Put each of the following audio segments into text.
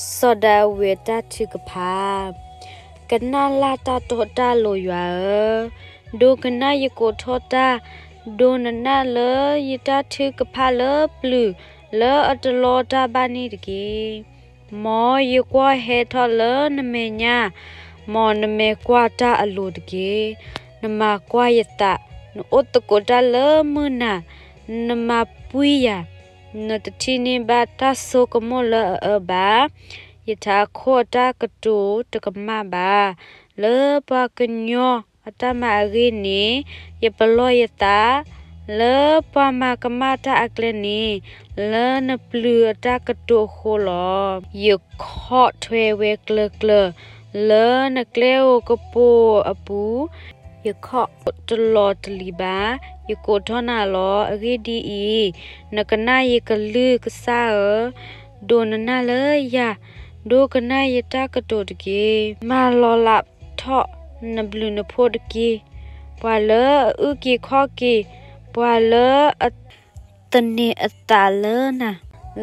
စီၤဒၤဝံးအတၢ်ထုကဖၣ်. ကနၣ်လၢ်တၢ်တီတၢ်လိၤယွၤဧၢ, ဒိကနၣ်ယကိးထီၣ်တၢ်, ဒိးနနၢ်လၢယတၢ်ထုကဖၣ်လၢပျုၤလၢအတလီတၢ်ဘၣ်န့ၣ်တက့ၢ်. မ်ယကွၢ်ဟဲထီၣ်လၢနမဲာ်ညါ, မ်နမဲာ်ကွၢ်တၢ်အလိၤတက့ၢ်. နမၤကွၢ်ယသး, နအိၣ်သကိးတၢ်လၢမုၢ်နၤ, နမၤပှံၢ်ယၤ, နတထံၣ်န့ၢ်ဘၣ်တၢ်ဆိကမိၣ်လၢအအၢဘၣ်. ယထးခိၣ်အတၢ်ကတိၤတကမၣ်ဘၣ်. လၢပှၤကညီအတၢ်မၤအဂ့ၢ်န့ၣ် ယပလီၢ်ယသး, လၢပှၤမၤကမၣ်တၢ်အကျဲန့ၣ် လၢနပျုၤအတၢ်ကတိၤအဃိလီၤ. ယခီၣ်ထွဲဝဲကျၢၤကျၢၤ လၢနကျဲဧိၤကပိာ်အပူၤ, ယခီၣ်တလီၤတလံၤဘၣ်. ယကိးထီၣ်နၤလီၤ. အဂ့ၢ်ဒ်အံၤ, နကနၣ်ယကလုၢ်. ကစၢ်ဧၢ, ဒိးနနၢ်လၢယၤ, ဒိကနၣ်ယတၢ်ကတိၤတက့ၢ်. မၤလီၤလးထီၣ်နဘျုးနဖှိၣ်တက့ၢ်. ပှၤလၢအအုၣ်က့ၤခီၣ်က့ၤ, ပှၤလၢအသန့ၤအသးလၢနၤ,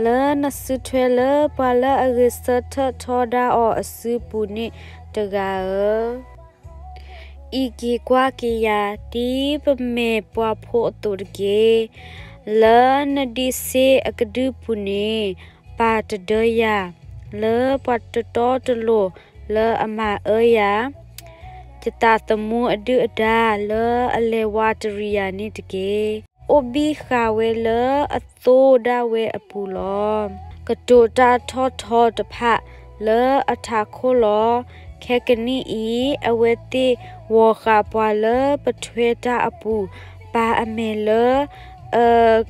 လၢနစုထွဲလၢပှၤလၢအဂဲၤဆၢထၢၣ်ထီဒါအီၤအစုပူၤန့ၣ်တဂၤဧၢ, အံးက့ၤကွၢ်က့ၤယၤ ဒ်ပမ့ၢ်ပှၤဖိအသိးတက့ၢ်. လၢနဒံးစ့အကဒုၣ်ပူၤန့ၣ် ပာ်တဒၢယၤ, လၢပှၤတတီတလိၤလၢအမၤအၢယၤ, ယသးသမူအဒုၣ်အဒါလၢအလဲၤဝးတရံးယၤန့ၣ်တက့ၢ်. အိၣ်ဘံၣ်ဃာ်ဝဲလၢအသိဒၣ်ဝဲအပူၤလီၤ. ကတိၤတၢ်ထီၣ်ထီတဖၣ်လၢအထးခိၣ်လီၤ. ခဲကနံၣ်အံၤ အဝဲသ့ၣ်ဝီၤဃာ်ပှၤလၢပထွဲတၢ်အပူၤ, ပာ်အမဲာ်လၢအ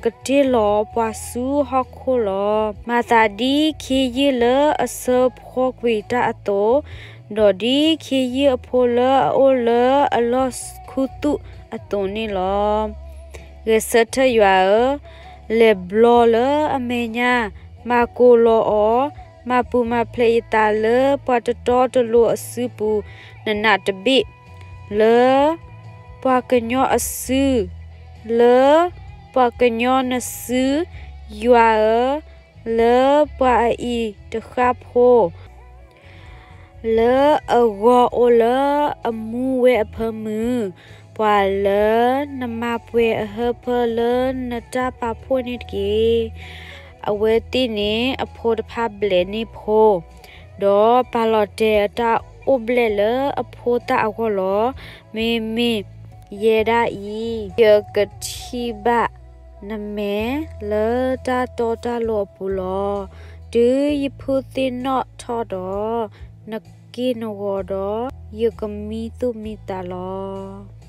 ကတ့ၢ်လီၤပှၤဆူဟီၣ်ခိၣ်လီၤ. မၤသးဒ်ခ့ယုၢ်လၢအဆၢဖှီကွံာ်တၢ်အသိး, ဒီးဒ်ခ့ယုၢ်အဖိလၢအအိၣ်လၢအလီၢ်ခူသူၣ်အသိးန့ၣ်လီၤ. ဂဲၤဆၢထၢၣ်ယွၤဧၢ, လဲၤဘျီလၢအမဲာ်ညါ, မၤကိၤလီၤအီၤ, မၤပူၤမၤဖျဲးယသးလၢပှၤတတီတလိၤအစုပူၤ, နနးတဘ့ၣ်, လၢပှၤကညီအစု, လၢပှၤကညီနစု, ယွၤဧၢ, လၢပှၤအအံၤတဃၣ်ဖိ လၢအဂီၤအိၣ်လၢအမူဝဲအဖၢမုၢ်, ပှၤလၢနမၤပှဲၤအဟၢဖၢလၢနတၢ်ပာ်ဖှိၣ်န့ၣ်တက့ၢ်. အဝဲသ့ၣ်န့ၣ်အဖိတဖၣ်ဘျဲးန့ၢ်ဖိ, ဒီးပာ်လီၤတဲာ်အတၢ်အိၣ်ဘျဲၣ်လၢအဖိသၣ်အဂီၢ်လီၤ. မ့မ့ၢ်ယဲဒၣ်အံၤ, ယကထံၣ်ဘၣ်နမဲာ်လၢတၢ်တီတၢ်လိၤအပူၤလီၤ. တုၤယဖုသ့ၣ်နီၣ်ထီၣ်ဒီးနက့ၢ်နဂီၤဒီး, ယကမံသူၣ်မံသးလီၤ.